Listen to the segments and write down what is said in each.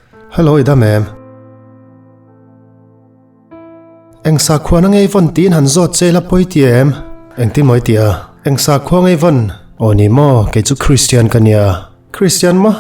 Hello i dam em? Eng sakhua na ngei vawn tiin han zawt che ila pawi ti em? Engtin maw i ti a? Eng sakhua ngei vawn? Aw ni maw, kei chu Kristian ka nia. Kristian maw?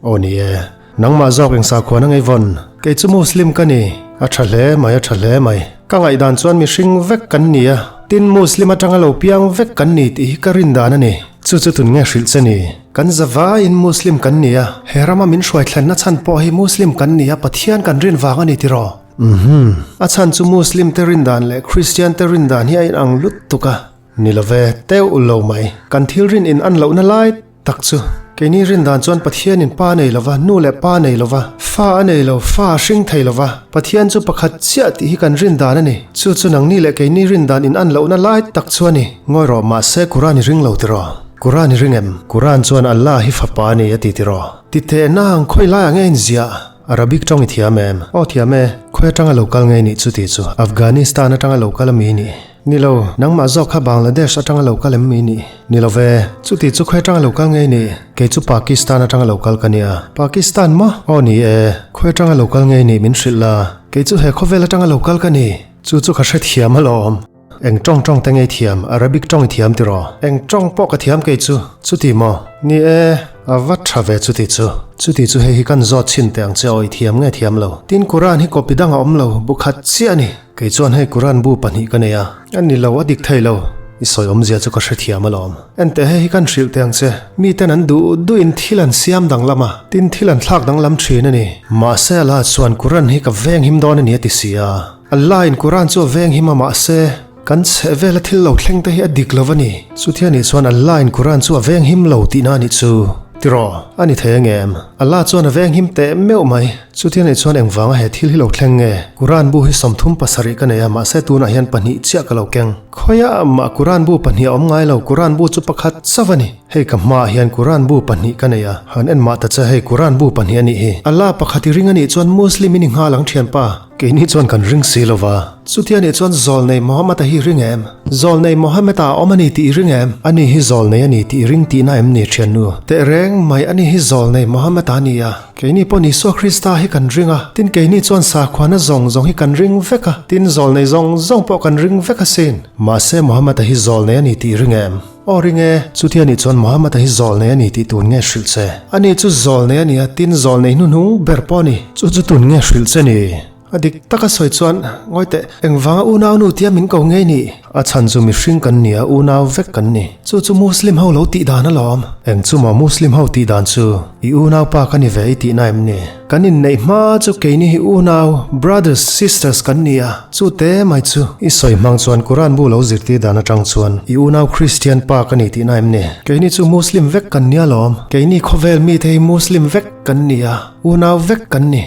Aw ni e. Nangmah zawk eng sakhua na ngei vawn? Kei chu Muslim ka ni. A tha hle mai, a tha hle mai. Ka ngaihdan chuan mihring vek kan ni a, tin Muslim atanga lo piang vek kan ni tih hi ka rin dan a ni. Chu chu tun nge hrilh che ni? Kan zavaiin Muslim kan ni a, he rama min hruai thlenna chhan pawh hi Muslim kan ni a, Pathian kan rin vang a ni tiraw? Umm. A chhan chu Muslim te rin dan leh Christian te rin dan hi a inang lut tuk a. Ni love, teuh lo mai. Kan thil rin in an lohna lai tak chu keini rin dan chuan Pathian in pa nei lova, nu leh pa nei lova, fa a nei lo, fa a hring thei lova, Pathian chu pakhat chiah tih hi kan rin dan a ni. Chu chu nangni leh keini rin dan in an lohna lai tak chu a ni. Ngawi rawh, mahse Quran i ring lo tiraw? Quran i ring em? Quran chuan Allah hi fapa a ni a ti tiraw? Ti teh nang, khawi laiah nge in ziah? Arabic tawng i thiam em? Aw thiam e, khawi atanga lo kal nge nih chu tih chu Afghanistan atanga lo kal ami nih? Ni lo, nangmah zawk kha Bangladesh atanga lo kal em mi nih? Ni lo ve, chuti chu khawi atanga lo kal nge nih? Kei chu Pakistan atanga lo kal ka nia. Pakistan maw? Aw ni e, khawi atanga lo kal nge nih min hrilh la? Kei chu he khawvel atanga lo kal ka ni. Chu chu ka hrethiam alawm. Eng tawng tawng te ngei thiam, Arabic tawng i thiam tiraw? Eng tawng pawh ka thiam kei chu, chuti maw? Ni e, a va tha ve chuti chu. Chuti chu hei hi kan zawt chhin teh ang che aw i thiam nge thiam lo. Tin Quran hi copy dang a awm lo, bu khat chiah a ni. Kei chuan hei Quran bu pahnih ka nei a. A ni lo, a dik thei lo. I sawi awmzia chu ka hrethiam alawm. Enteh hei hi kan hrilh teh ang che. Miten an duh duhin thil an siam danglam a, tin thil an thlak danglam thin a ni. Mahse Allah chuan Quran hi ka veng him dawn a ni a ti si a. Allah in Quran chu a veng him a mahse kan chheh vela thil lo thleng te hi a dik lo a ni. Chutia nih chuan Allah in Quran chu a veng him lo tihna a nih chu. Tiraw, a ni thei angem? Allah chuan a veng him teh meuh mai. Chutia nih chuan engvanga he thil hi lo thleng nge? Quran bu hi 37 ka nei a mahse tunah hian pahnih chiah ka lo keng. Khawiah mah Quran bu pahnih a awm ngai lo, Quran bu chu pakhat chauh a ni. Hei ka hmaah hian Quran bu pahnih ka nei a, han en mah ta che hei Quran bu pahnih a nih hi. Allah pakhat i ring a nih chuan Muslim in i nghal ang thianpa. Keini chuan kan ring si lova. Chutia nih chuan Zawlnei Muhammad-a hi ring em? Zawlnei Muhammad-a a awm a ni tih i ring em? Ani hi Zawlnei a ni tih i ring tihna em ni thiannu? Tehreng mai ani hi Zawlnei Muhammad-a a ni a. Keini pawh Isua Krista hi kan ring a, tin keini chuan sakhuana zawng zawng hi kan ring vek a, tin Zawlnei zawng zawng pawh kan ring vek asin. Mahse Muhammad-a hi Zawlnei a ni tih i ring em? Aw ring e, chutia nih chuan Muhammad-a hi zawlnei a ni tih tun nge hrilh che? Ani chu zawlnei a ni a, tin zawlnei hnuhnung ber pawh a ni. Chu chu tun nge hrilh che ni? A dik taka sawi chuan, Ngawi teh, engvanga unau nu tia min ko ngei ni? A chhan chu mihring kan ni a, unau vek kan ni. Chu chu Muslim ho lo tih dan alawm. Eng chu maw Muslim ho tih dan chu? I unau pa ka ni ve i tihna em ni? Kan inneih hma chu keini hi unau, brothers, sisters kan ni a, chu te mai chu. I sawi hmang chuan Quran bu lo zirtir dan atang chuan i unau Christian pa ka ni tihna em ni? Keini chu Muslim vek kan nia lawm. Keini khawvel mite hi Muslim vek kan ni a, unau vek kan ni.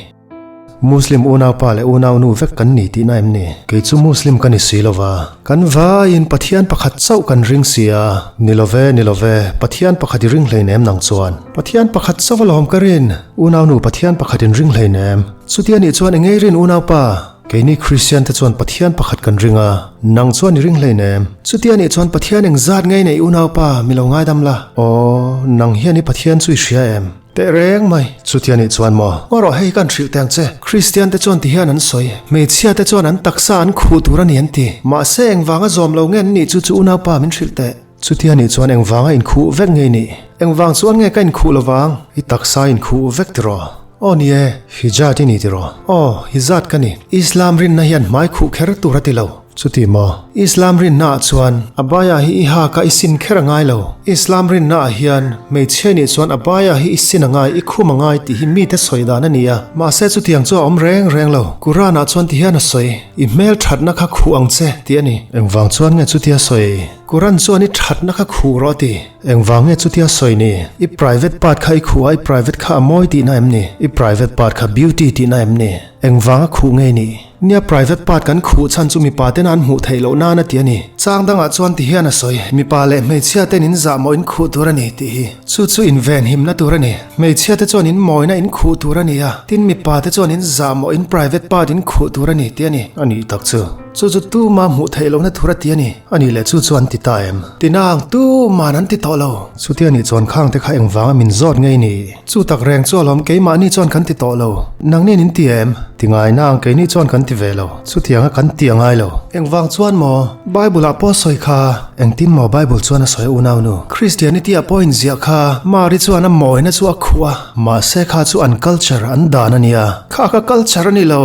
Muslim unau pa leh unau nu vek kan ni tihna em ni? Kei chu Muslim ka ni si lo va. Kan vaiin Pathian pakhat chauh kan ring si a. Ni lo ve, ni lo ve, Pathian pakhat i ring hleinem nang chuan. Pathian pakhat chauh alawm ka rin. Unau nu Pathian pakhat in ring hleinem. Chutia nih chuan engei rin unau pa? Keini Kristian te chuan Pathian pakhat kan ring a, nang chuan i ring hleinem. Chutia nih chuan Pathian engzat ngei nei unau pa mi lo ngaidam la? Aw, nang hian i Pathian chu i hria em? Teh reng mai, chutia nih chuan maw? Ngaw rawh hei kan hrilh teh ang che. Kristian te chuan ti hian an sawi. Hmeichhia te chuan an taksa an khuh tur a ni an ti. Mahse engvanga zawm lo nge an nih chu chu unaupa min hrilh teh. Chutia nih chuan engvanga inkhuh vek nge nih? Engvang chuan nge ka inkhuh lovang? I taksa inkhuh vek tiraw? Aw ni e, hijat i ni tiraw? Aw, hijat ka ni. Islam rinna hian hmai khuh kher tur a ti lo. Chuti maw? Islam rinna ah chuan abaya hi i hak a i sin kher a ngai lo. Islam rinna ah hian hmeichhia nih chuan abaya hi i sin a ngai, i khum a ngai tih hi mite sawi dan a ni a. Mahse chutiang chu a awm reng reng lo. Quran ah chuan ti hian a sawi, I hmel thatna kha khuh ang che tih a ni. Engvang chuan nge chutia sawi? Quran chuan i thatna kha khuh rawh a ti. Engvang nge chutia sawi ni? I private part kha i khuh a, i private kha a mawi tihna em ni? I private part kha beauty tihna em ni? Engvanga khuh nge ni? Nia private part kan khuh chhan chu mipa tena an hmuh theih loh nan a ti a ni. Chang dangah chuan ti hian a sawi, mipa leh hmeichhia ten in zah mawh in khuh tur a ni tih hi. Chu chu in ven himna tur a ni. Hmeichhia te chuan in mawina in khuh tur a ni a, tin mipa te chuan in zah mawh in private part in khuh tur a ni tih a ni. A nih tak chu. Chu chu tuma hmuh theih lohna tur a ti a ni. A nih leh chu chu an ti ta em? Tinang, tuman an ti tawh lo. Chutia nih chuan khang te kha engvanga min zawt ngei ni? Chu tak reng chu alawm keimahni chuan kan ti tawh lo. Nangnin in ti em? Ti ngai nang keini chuan kan ti ve lo. Chutianga kan ti a ngai lo. Engvang chuan maw? Bible ah pawh sawi kha. Engtin maw Bible chuan a sawi a unaunu? Christianity ah pawh inziah kha. Mari chuan a mawina chu a khuh a. Mahse kha chu an culture, an dan a nia. Kha kha culture a ni lo.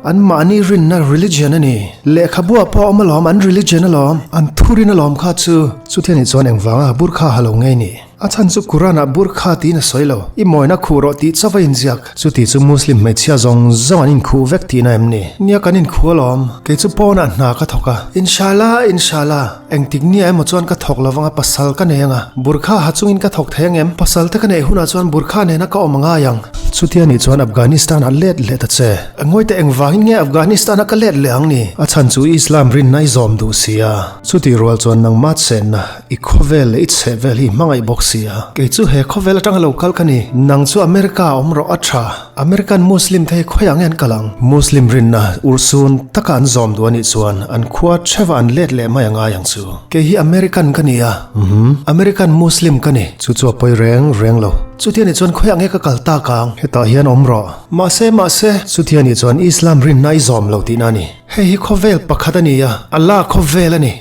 An mahni rinna religion a ni. Lehkhabu ah pawh a awm alawm, an religion alawm, an thurin alawm kha chu. Chutia nih chuan engvanga burkha ha lo ngei ni? A chhan chu Quran ah burkha tiin a sawi lo. I mawina khuh rawh tih chauh a inziak. Chuti chu Muslim hmeichhia zawng zawng an inkhuh vek tihna em ni? Nia kan inkhuh alawm. Kei chu pawnah hna ka thawk a. Inshallah, inshallah. Engtik nia emaw chuan ka thawk lo vanga pasal ka nei anga. Burkha ha chungin ka thawk thei angem? Pasal te ka neih hunah chuan burkha nena ka awm angai ang. Chutia nih chuan Afghanistan ah let leh ta che. Ngawite engvangin nge Afghanistan ah ka let leh ang ni? A chhan chu Islam rinna i zawm duh si a. Chutih rual chuan nangmah chenna. I khawvel leh i chheh vel hi hmangaih bawk si a. Kei chu he khawvel atanga lo kal ka ni. Nang chu America a awm rawh a tha. American Muslim te hi khawiah nge an kal ang? Muslim rinna urhsun taka an zawm duh anih chuan an khua theuh ah an let leh mai a ngai ang chu. Kei hi American ka ni a. Umm. American Muslim ka ni. Chu chu a pawi reng reng lo. Chutia nih chuan khawiah nge ka kal tak ang? Hetah hian awm rawh. Mahse, mahse, chutia nih chuan Islam rinna i zawm lo tihna a ni. Hei hi khawvel pakhat a ni a, Allah khawvel a ni.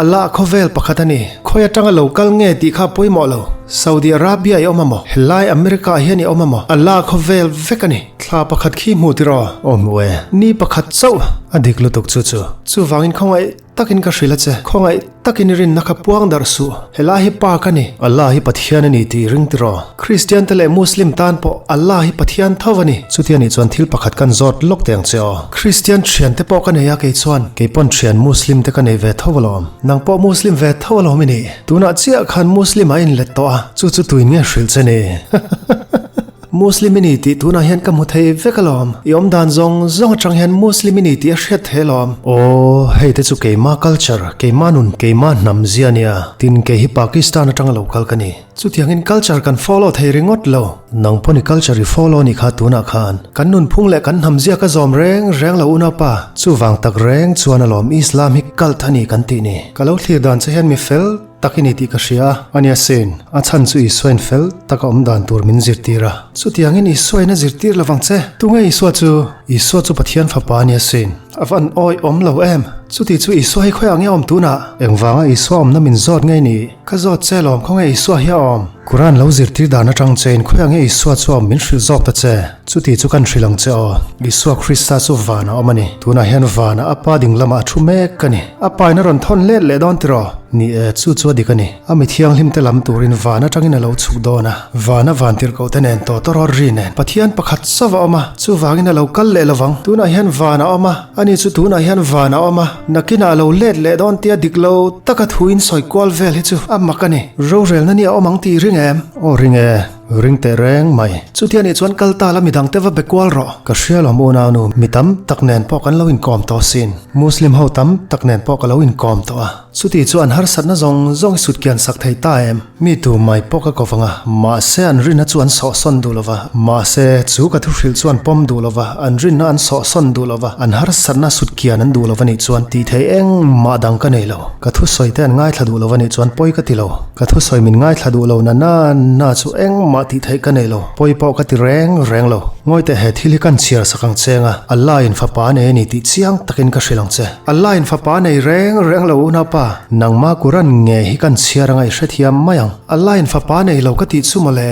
Allah khawvel pakhat a ni. Khawi atanga lo kal nge tih kha pawimawh lo. Saudi Arabia i awm a maw? Helai America ah hian i awm a maw? Allah khawvel vek a ni. Thla pakhat khi hmu tiraw? Aw hmu e. Ni pakhat chauh a dik lutuk chu chu. Chuvangin khawngaih. Takin ka hrilh a che, khawngaih takin i rinna kha puang darh suh. Helai hi pa ka ni. Allah hi Pathian a ni tih i ring tiraw? Kristian te leh Muslim tan pawh Allah hi Pathian tho a ni. Chutia nih chuan thil pakhat kan zawt lawk teh ang che aw. Kristian thian te pawh ka nei a kei chuan kei pawn thian Muslim te ka nei ve tho alawm. Nang pawh Muslim ve tho alawm i nih. Tunah chiah khan Muslim ah i inlet tawh a, chu chu tuin nge hrilh che ni? Muslim i ni tih tunah hian ka hmu thei vek alawm. I awm dan zawng zawng atang hian Muslim i ni tih a hriat thei alawm. Aw, hei te chu keima culture, keima nun, keima hnam zia nia. Tin, kei hi Pakistan atanga lo kal ka ni. Chutiangin culture kan follow thei ringawt lo. Nang pawh ni culture i follow ni kha tunah khan. Kan nunphung leh kan hnam zia ka zawm reng reng lo unaupa. Chuvang tak reng chuan alawm Islam hi cult a ni kan tih ni. Ka lo thlir dan che hian mi fel. Tak i ni tih ka hria a, ania Sein, a chhan chu Isuain fel taka awm dan tur min zirtir a. Chutiangin Isuain a zirtir lovang che. Tunge Isua chu? Isua chu Pathian fapa ania Sein. A van awi awm lo em? Chuti chu Isua hi khawiah nge a awm tunah? Engvanga Isua awmna min zawt ngei ni? Ka zawt che lawm, khawnge Isua hi a awm? Quran lo zirtir dan atang chein khawiah nge Isua chu a awm min hrilh zawk ta che? Chuti chu kan hrilh ang che aw. Isua Krista chu vanah awm a ni. Tunah hian vanah a Pa ding lamah a thu mek a ni. A Pa in a rawn thawn let leh dawn tiraw? Ni e, chu chu a dik a ni. A mi thianghlim te lam turin van atangin a lo chhuk dawn a. Vana van tirhkoh te nen tawtawrawt ri nen Pathian pakhat chauh a awm a, chuvangin a lo kal leh lovang. Tunah hian vanah awm a, ani chu tunah hian vanah awm a, nakinah a lo let leh dawn tia dik lo taka thu in sawi kual vel hi chu a mak a ni. Rorelna ni a awm ang tih i ring em? Aw ring e. Ring teh reng mai. Chutia nih chuan kal ta la midang te va be kual rawh. Ka hria lo unau nu, mi tam tak nen pawh kan lo inkawm tawh sin. Muslim ho tam tak nen pawh ka lo inkawm tawh a. Chuti chu an harsatna zawng zawng i sut kian sak thei ta em? Mi tu mai pawh ka ko vang a, mahse an rinna chu an sawhsawn duh lo va. Mahse chu ka thu hrilh chu an pawm duh lo va, an rinna an sawhsawn duh lo va, an harsatna sut kian an duh lo va nih chuan tih theih engmah dang ka nei lo. Ka thusawi te an ngaithla duh lo va nih chuan pawi ka ti lo. Ka thusawi min ngaithla duh lo na na na chu engmah tih theih ka nei lo, pawi pawh ka ti reng reng lo. Ngawi teh he thil hi kan chhiar sak ang che anga, Allah in fapa nei a ni tih chiang takin ka hrilh ang che. Allah in fapa nei reng reng lo unaupa, nangma Quran nge hi kan chhiar anga i hrethiam mai ang. Allah in fapa nei lo ka tih chu mawle.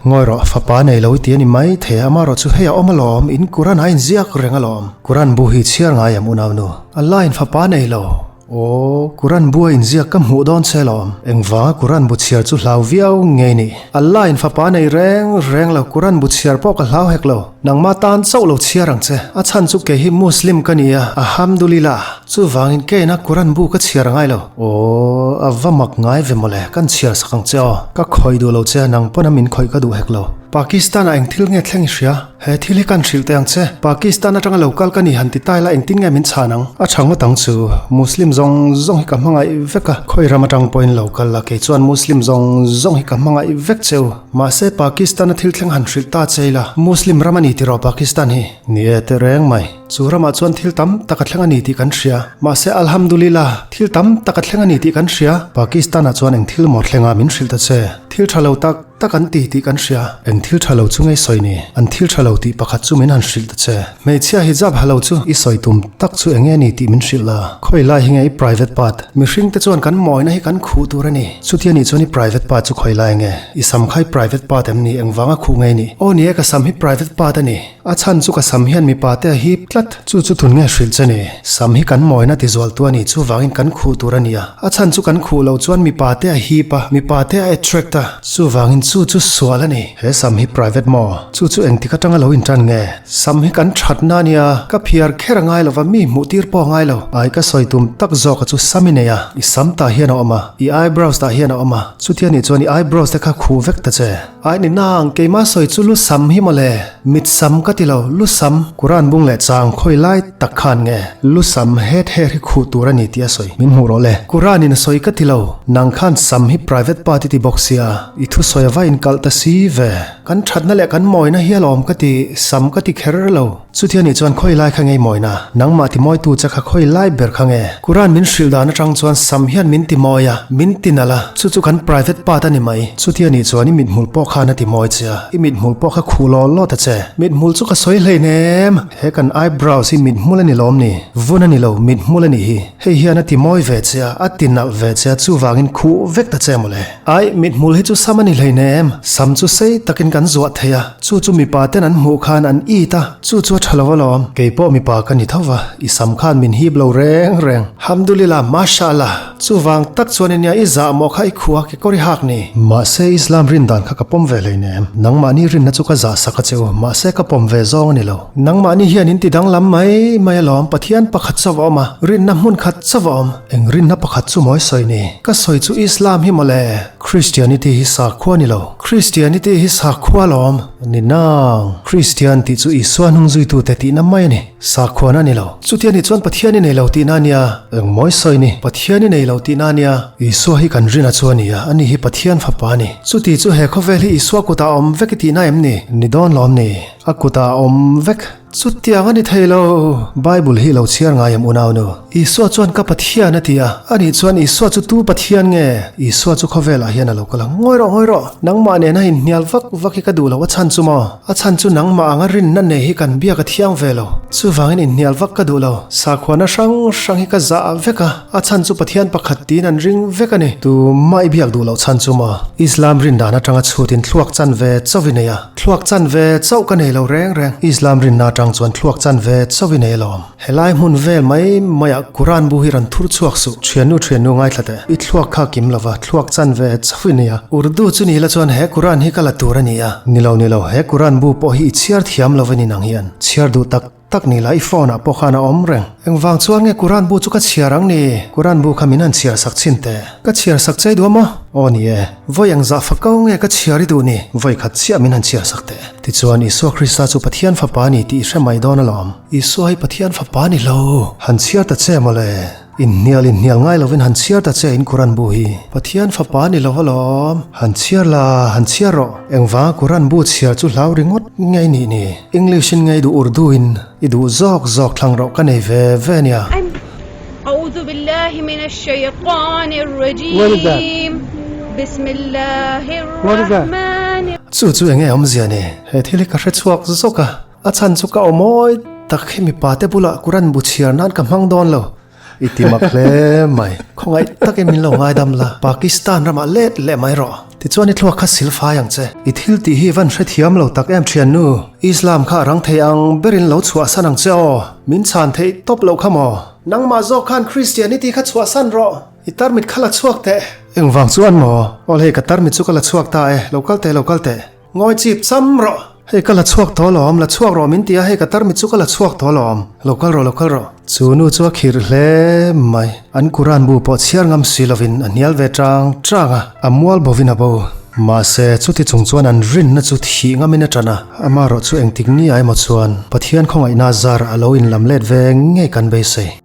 Ngawi rawh, fapa nei lo i ti a ni mai thei a, amarawh chu hei a awm alawm, in Quran ah a inziak reng alawm. Quran bu hi chhiar ngai em unaunu? Allah in fapa nei lo. Aw, Quran bu a inziak ka hmuh dawn che lawm. Engvanga Quran bu chhiar chu hlau viau ngei ni. Allah in fapa nei reng reng lo, Quran bu chhiar pawh ka hlau hek lo. Nangmah tan chauh lo chhiar ang che. A chhan chu kei hi Muslim ka ni a, Alhamdulillah. Chuvangin keina Quran bu ka chhiar angai lo. Aw, a va mak ngai ve mawle, kan chhiar sak ang che aw. Ka khawih duh lo che a, nang pawn a min khawih ka duh hek lo. Pakistan ah eng thil nge thleng i hria? He thil hi kan hrilh teh ang che. Pakistan atanga lo kal ka ni han ti tai la engtin nge min chhan ang? A tha ngawt ang chu. Muslim zawng zawng hi ka hmangaih vek a. Khawi ram atang pawhin lo kal la kei chuan Muslim zawng zawng hi ka hmangaih vek cheu. Mahse Pakistan a thil thleng han hrilh ta che ila Muslim ram a ni tiraw Pakistan hi? Ni e tehreng mai. Chu ramah chuan thil tam tak a thleng a ni tih kan hria. Mahse Alhamdulillah, thil tam tak a thleng a ni tih kan hria. Pakistan ah chuan eng thil maw thleng a min hrilh ta che. Thil tha lo tak tak an ti tih kan hria. Eng thil tha lo chu ngei sawi ni? An thil tha lo tih pakhat chu min han hrilh ta che. Hmeichhia hijab ha lo chu i sawi tum tak chu eng nge ni tih min hrilh la. Khawi lai hi nge i private part? Mihring te chuan kan mawina hi kan khuh tur a ni. Chutia nih chuan i private part chu khawi lai nge? I sam kha i private part em ni? Engvanga khuh ngei ni? Aw ni e ka sam hi private part a ni. A chhan chu ka sam hian mipa te a hip tlat. Chu chu tun nge hrilh che ni? Sam hi kan mawina ti zual tu a ni, chuvangin kan khuh tur a ni a. A chhan chu kan khuh loh chuan mipa te a hip a, mipa te a attract a, chuvangin chu chu sual a ni. He sam hi private maw? Chu chu engtik atanga lo intan nge? Sam hi kan thatna a nia, ka phiar kher a ngai lova mi hmuh tir pawh a ngai lo. Ai ka sawi tum tak zawk a chu sam i nei a, i sam tah hian a awm a, i eyebrows tah hian a awm a, chutia nih chuan i eyebrows te kha khuh vek ta che. Ai ni nang, keimah sawi chu lu sam hi mawle, mit sam ka ti lo, lu sam. Quran bung leh chang khawi lai tak khan nge, lu sam het her hi khuh tur a ni tih a sawi, min hmuh rawh le. Quran in a sawi ka ti lo, nang khan sam hi private part i ti bawk sia, i thusawi a va inkalh ta si ve. Kan thatna leh kan mawina hi alawm ka ti, sam ka ti kher lo. Chutia nih chuan khawi lai kha ngei mawina, nangmah ti mawitu che kha khawi lai ber kha nge? Quran min hrilh dan atang chuan sam hian min ti mawi a, min ti nalh a, chu chu kan private part a ni mai. Chutia nih chuan i mithmul pawh khan a ti mawi che a, i mithmul pawh kha khuh law law ta che. Mithmul chu ka sawi hleinem, he kan eyebrows hi mithmul a ni lawm ni? Vun a ni lo, mithmul a nih hi. Hei hian a ti mawi ve che a, a ti nalh ve che a, chuvangin khuh vek ta che mawle. Ai, mithmul hi chu sam a ni hleinem, sam chu sei takin kan zuah thei a, chu chu mipa ten an hmuh khan an it a, chu chu a tha lo alawm. Kei pawh mipa ka ni tho va, i sam khan min hip lo reng reng. Hamdulillah, Mashallah, chuvang tak chuan ania i zah mawh kha i khuh a kekawr i hak ni. Mahse Islam rin dan kha ka pawm ve hleinem, nangmahni rinna chu ka zah sak a che u, mahse ka pawm ve zawng a ni lo. Nangmahni hian in ti danglam mai mai alawm, Pathian pakhat chauh a awm a, rinna hmun khat chauh a awm. Eng rinna pakhat chu mawi sawi ni? Ka sawi chu Islam hi mawle. Christianity hi sakhua ni lo. Christianity hi sakhua alawm. Ni nang. Christian tih chu Isua hnung zuitute tihna mai a ni. Sakhuana a ni lo. Chutia nih chuan Pathian i nei lo tihna a nia. Eng mawi sawi ni? Pathian i nei lo tihna a nia. Isua hi kan rin a chu a ni a, ani hi Pathian fapa a ni. Chuti chu he khawvel hi Isua kutah a awm vek i tihna em ni? Ni dawn lawm ni? A kutah a awm vek. Chutiang a ni thei lo. Bible hi lo chhiar ngai em unaunu? Isua chuan ka Pathian a ti a. Anih chuan Isua chu tu Pathian nge? Isua chu khawvelah hian a lo kal a. Ngawi rawh, ngawi rawh! Nangmah nena inhnial vak vak hi ka duh lo. A chhan chu maw? A chhan chu nangmah anga rinna nei hi kan biak a thiang ve lo. Chuvangin inhnial vak ka duh lo. Sakhuana hrang hrang hi ka zah vek a. A chhan chu Pathian pakhat tiin an ring vek a ni. Tumah i biak duh loh chhan chu maw? Islam rindan atanga chhutin thluak chan ve chauh i nei a. Thluak chan ve chauh ka nei lo reng reng. Islam rinna atang chuan thluak chan ve chauh i nei alawm. Helai hmun vel mai maiah Quran bu hi rawn thur chhuak suh. Thiannu thiannu ngaithla teh. I thluak kha kim lova thluak chan ve chauh i nei a. Urdu chu ni la chuan he Quran hi ka la tur a ni a. Ni lo ni lo, he Quran bu pawh hi i chhiar thiam lo a ni nang hian. Chhiar duh tak tak ni la i phone ah pawh khan a awm reng. Engvang chuan nge Quran bu chu ka chhiar ang ni? Quran bu kha min han chhiar sak chhin teh. Ka chhiar sak chei duh a maw? Aw ni e. Vawi engzah fa ko nge ka chhiar i duh ni? Vawi khat chiah min han chhiar sak teh. Tichuan Isua Krista chu Pathian fapa a ni tih i hre mai dawn alawm. Isua hi Pathian fapa a ni lo. Han chhiar ta che mawle. Inhnial inhnial ngai lovin han chhiar ta che in Quran bu hi. Pathian fapa ni lo alawm. Han chhiar la, han chhiar rawh. Engvanga Quran bu chhiar chu hlau ringawt ngei nih ni. English in ngei duh Urdu in i duh zawk zawk thlang rawh ka nei ve ve nia. Chu chu enge awmzia ni? He thil hi ka hre chhuak zawk a. A chhan chu ka awmawi tak hi mipa te bulah Quran bu chhiar nan ka hmang dawn lo. I ti mak hle mai. Khawngaih takin min lo ngaidam la, Pakistan ramah let leh mai rawh. Tichuan i thluak kha sil fai ang che. I thil tih hi van hrethiam lo tak em thiannu. Islam kha a rang thei ang berin lo chhuahsan ang che aw. Min chhan theih tawp loh kha maw? Nangmah zawk khan Christianity kha chhuahsan rawh. I tarmit kha la chhuak teh. Engvang chuan maw? Aw hei ka tarmit chu ka la chhuak ta e. Lo kal teh, lo kal teh. Ngawi chip cham rawh. Hei ka la chhuak tawh alawm, la chhuak rawh min ti a, hei ka tarmit chu ka la chhuak tawh alawm. Lo kal rawh, lo kal rawh. Chu nu chu a khirh hle mai. An Quran bu pawh chhiar ngam si lovin a hnial ve chang chang a, a mual bovin a bo. Mahse, chuti chung chuan an rinna chu thih ngamin a ṭan a, amaherawh chu engtik ni ah emaw chuan Pathian khawngaihna zar a lo inlam let ve ngei kan beisei.